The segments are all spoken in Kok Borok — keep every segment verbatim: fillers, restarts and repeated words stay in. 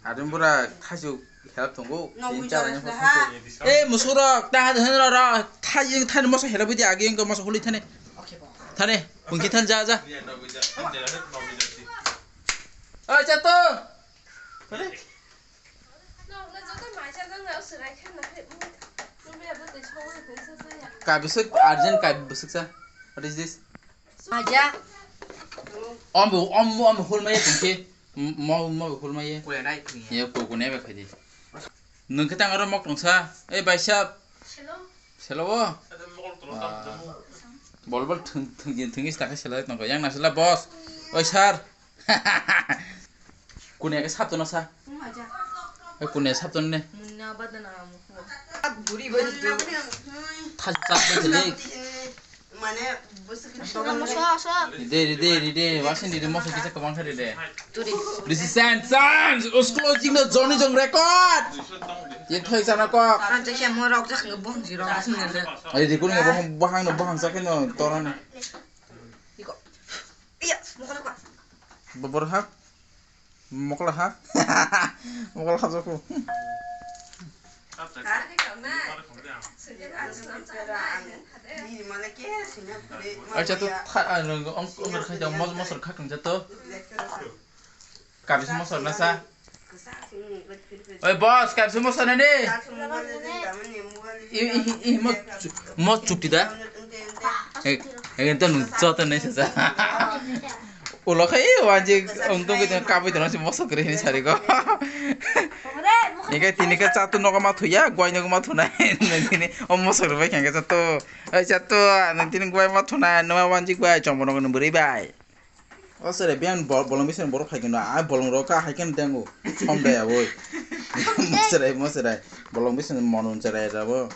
Adin bura thaisu help tongo. Nogwi Sini chala jora nang sila ha. Thaisu. Eh, musurok, ta han han ro ro. Thai, thani moso help di agi engko moso huli thani. Okay, bo. Thani, pungki than ja ja. Oi, chato. Thani. Kaibwswk urgent kaibwswk sa. What is this? Maja. Om bo, om, om hol maya tongke. Mo, mo hol maya. Kule nai thung ya. Ya, ko, ko nai ba khaidi. Nung khe tang aro mok tongsa. Eh, baisa. Hello. Hello. Bol bol thung, thung, thung, thung is takhe sela tongko. Yang nasila boss. Oi, sir. Kunia ke sabto na sa. Maja. Eh, kunia sabto ne. Munna badana mukhwa. Buri buri. Thal chak de le. Mane, bwswk ni Ride, ride, ride, wasin ride, moso kisa kwbang khe ride. Turi. This is San, San, usklo jingno Johnny jong record. Ye thoi sana kok. Ang je khe mo rok jak nge bong ji rok. Ai, di kuning bohang, bohang no, bohang sa khe no, toran. Iko. Iya, mo kala kwa. Bobor ha. Mokla ha? Mokla ha joko. Acha to tha, ah, nung ong, ong khai jang mos, mos kha kang jato. Kabis mos na sa. Oi boss, kabis mos na ni. I, i, i, mo, mo chukti da. Egen to nung joto nei sasa. Ulo khai wanji ong tong khe kabui tong si mosok kre hini sari go. Ege tini khe chatu nogo ma thuya, guai nogo ma thunai. Nang tini o mosok rwbai khe chatu. Ai chatu, nang tini guai ma thunai, numa wanji guai chombo nogo nung bwrwi bai. O sere biyan bol-, bolong bising borok phai keno, a bolong rok ka hai keno dengo. Som dai aboi. Mosrai, mosrai. Bolong bising monon cherai rabo.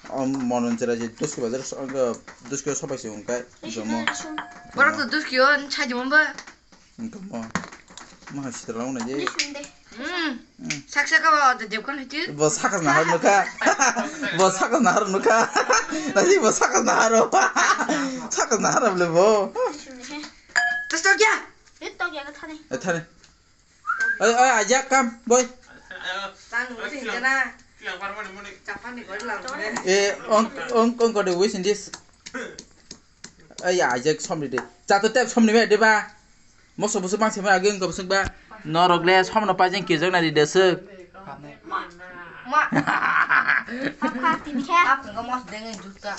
O monon cherai je duski bazar so-, duski o sopai se ungkai. Jomo. Borok to duski o chai jomo ba. Jomo. Maha sitra launa je. Hmm. Hmm. Sak sak abo de debkan hiti. Bo sakas nahar nukha. Bo sakas nahar nukha. Nasi bo sakas nahar. Sakas nahar le bo. Terus tau kya? Itu tau kya thani. Eh, thani. Oi, oi, aja kam, boy. Tan usi jana. Chapani gori lam. Eh, ong, ong, ong kode wis in this. Ai ya, ajak somni de. Cha to tep somni me de ba. Moso busu bang sema ageng ko busuk ba. Norok le somno pa jeng kijak na di de suk. Ma. Ma. Apa tin khe? Apa ko mos deng juta.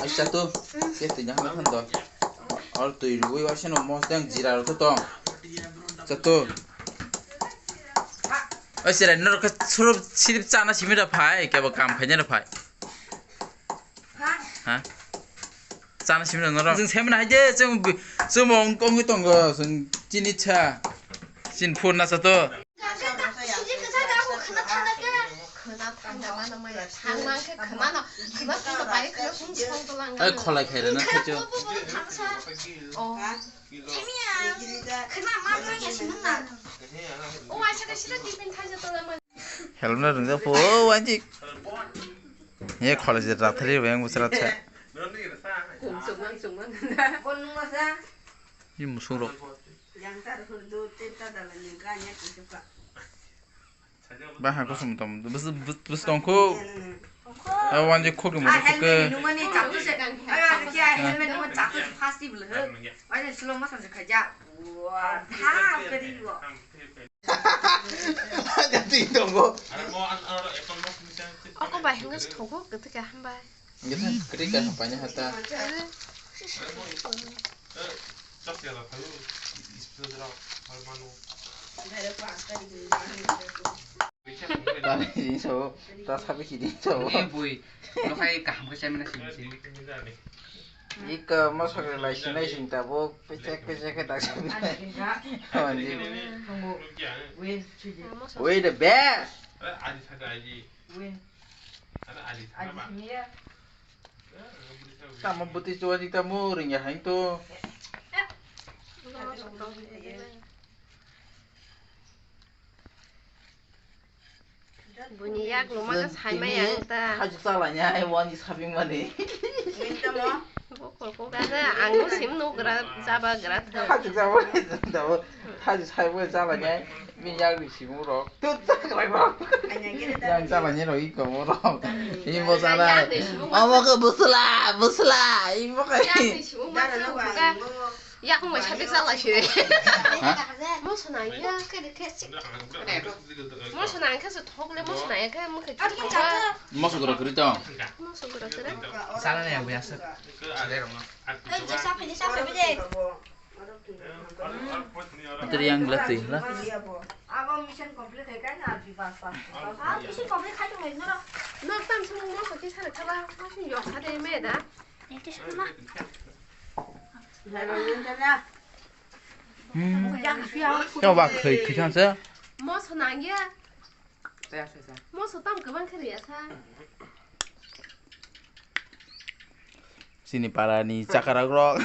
Ai cha to. Ke tu jang na do. Or tu rui wa seno mos deng jira ro to. Cha to. Ai sira norok suru sirip chana simira phai ke bo kam phai na phai. Ha? Chana simi no rok. Jeng semi na haide, jeng, jeng mong kong tongo, jeng chini cha. Chin phun na sa to. Ai kholai khaire na khacho. Help na rung ja po, wanji. Ye college rathari beng busra cha. Ni musung rok. Ba ha ko sum tom. Bus, bus, bus tong ko. A wanji khok mo ko ke. Gati tongo. Oko bai hwnwi se thogo, kwthwi kha hambai. Gati kwthwi kha hambai ni hata. Tani sini so, ta sabi sini so. Eh, bui. Lo khai kaham khe chaimani sini sini. Ika mosok rwlai sinai sing tabuk, pechek pechek khe tak sing. Wait the best. Tamo bwtwi chuwani tamo ringya hain to. Buini yak luma ka saimaya ang ta. Haju chalanya ai wani saping mani. Win tamo? Kokol koka na, ang no sim no gra, jaba gra tha. Haji jaba, jaba, haji sai bo jaba ne, mi yang ri simu rok. Tu tak rai rok. Yang jaba ne rok i ko mo rok. I mo sana. Omo ko busla, busla, i mo ko. Yang ni simu ma sa koka. Yak mo chabi sa la shi. Ha? Mo sona ya ke de ke si. Mo sona ke so thok le mo sona ya ke mo ke. Mo so gro kri to. Mo so gro kri. Sana ne ya bu ya sa. Ate yang glat tui la. No tam sung mo so ki sana kala. Mo sung yok sa de me da. Yang bak kri kri kan sa. Mo so nang ya. Moso tam kwbang khe riya sa. Chini parani chakarak rok.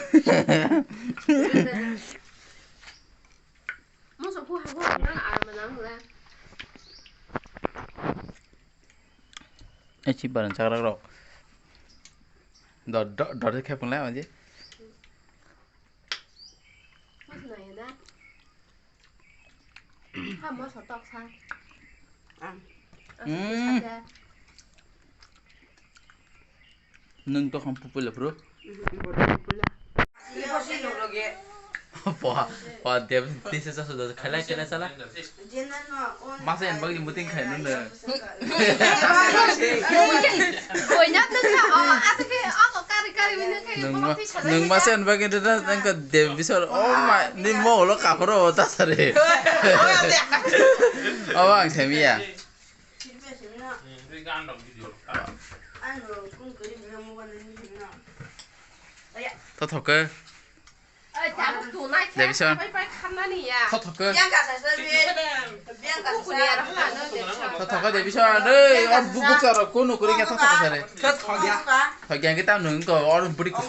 Moso bu habu nang arma nang hura. Echi parani chakarak rok. Dor dor dor khe pung lai manji. Moso nang ya da. Ha moso tok sa. Ang. Ang Hmm. Sa. Nung to kham pupula bro. Pupula. Poha, poha, dia bisa sa sudah khalai khalai sala. Masa yang bagi muting khalai nung. Boyap nung sa, oh, asa ke, oh, kari kari wina kari. Nung ma, nung masa yang bagi dia nang ke dia bisa, oh my, ni mau lo kapro ta sare. Oh, ang themia. Thothok khe. Devison. Thothok khe. Thothok khe Devison. Oi, or bu-, bukcha rok ko nukuri khe thothok khe sare. Thok ya khe tam nung ko or budi khe.